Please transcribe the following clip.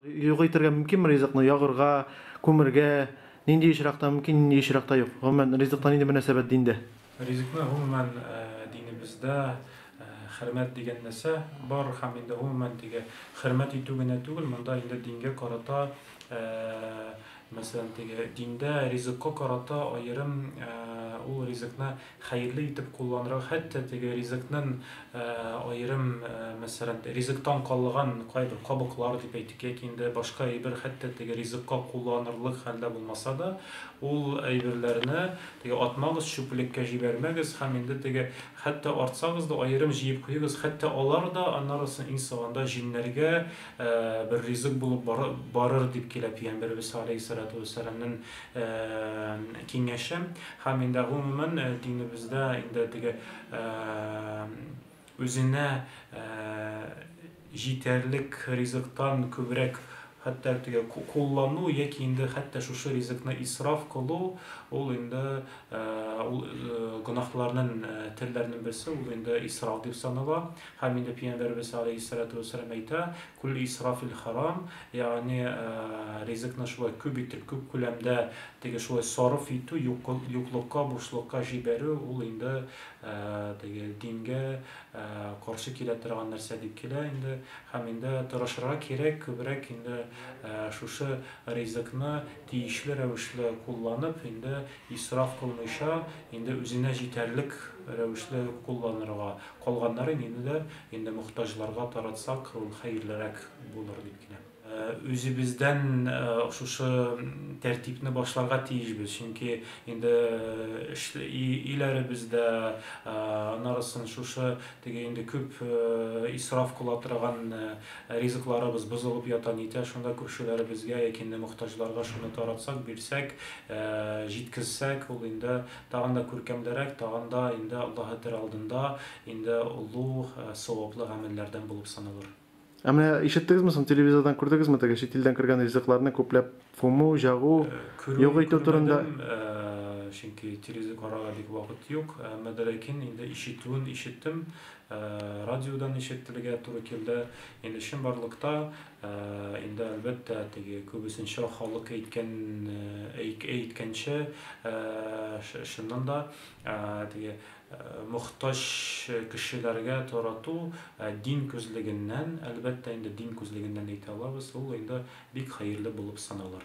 Юк итәргә мөмкинме ризыкны ягырга, күмергә? Нинди очракта мөмкин, нинди очракта юк? Гомумән, ризыкта нинди мөнәсәбәт диндә? Ризыкны гомумән динебездә хөрмәт дигән нәрсә бар һәм инде гомумән теге хөрмәт итү генә түгел, монда инде дингә карата, мәсәлән, теге диндә ризыкка карата аерым ул ризыкны хәерле итеп кулланырга, хәтта теге ризыкнын аерым, мәсәлән, ризыктан калган кайбер кабыклар дип әйтик, яки инде башка әйбер, хәтта теге ризыкка кулланырлык хәлдә булмаса да, ул әйберләрне теге атмагыз, чүплеккә җибәрмәгез һәм инде теге хәтта артсагыз да аерым җыеп куегыз, хәтта алар да аннары соң иң соңында җеннәргә бер ризык булып барыр дип килә пәйгамбәребез алейһиссалату вәссәламнең киңәше. Һәм инде гомумән динебездә инде теге үзенә җитәрлек ризыктан күбрәк хәтта теге куллану яки инде хәтта шушы ризыкны исраф кылу, ул инде ул гөнаһларның төрләренең берсе, ул инде исраф дип санала. Һәм инде пәйгамбәребез алейһиссалату вәссәлам әйтә, Күл исрафил харам, ягъни ризыкны шулай күп итеп, күп күләмдә теге шулай сарыф итү, юклыкка, бушлыкка җибәрү, ул инде теге дингә каршы килә торган нәрсә дип килә инде. Һәм инде тырышырга кирәк, күбрәк инде шушы ризыкны тиешле рәвешле кулланып, инде исраф кылмыйча, инде үзенә җитәрлек рәвешле кулланырга. Калганнарын инде дә инде мохтаҗларга таратсак, ул хәерлерәк булыр дип килә. Үзебездән шушы тәртипне башларга тиешбез, чөнки инде өйләребездә, аннарысын шушы теге инде күп исраф кыла торган ризыкларыбыз бозылып ята, нитә, шунда күршеләребезгә яки инде мохтаҗларга шуны таратсак, бирсәк, җиткезсәк, ул инде Тагын да күркәмлерәк, тагын да инде Аллаһы Тәгалә алдында инде олуг, саваплы гамәлләрдән булып саналыр. Ә менә ишеттегезме соң, телевизордан күрдегезме теге чит илдән кергән ризыкларны күпләп күмү, җагу, Күрүен юк итү турында? күрмәдем, чөнки телевизор карарга бик вакыт юк. Әмма дә ләкин инде ишетүен ишеттем, радиодан ишетелергә туры килде. Инде чынбарлыкта Инде, әлбәттә, теге күбесенчә халык әйткән әйткәнчә, чыннан да, теге мохтаҗ кешеләргә тарату дин күзлегеннән, әлбәттә инде, дин күзлегеннән әйтә алабыз, ул инде бик хәерле булып саналыр.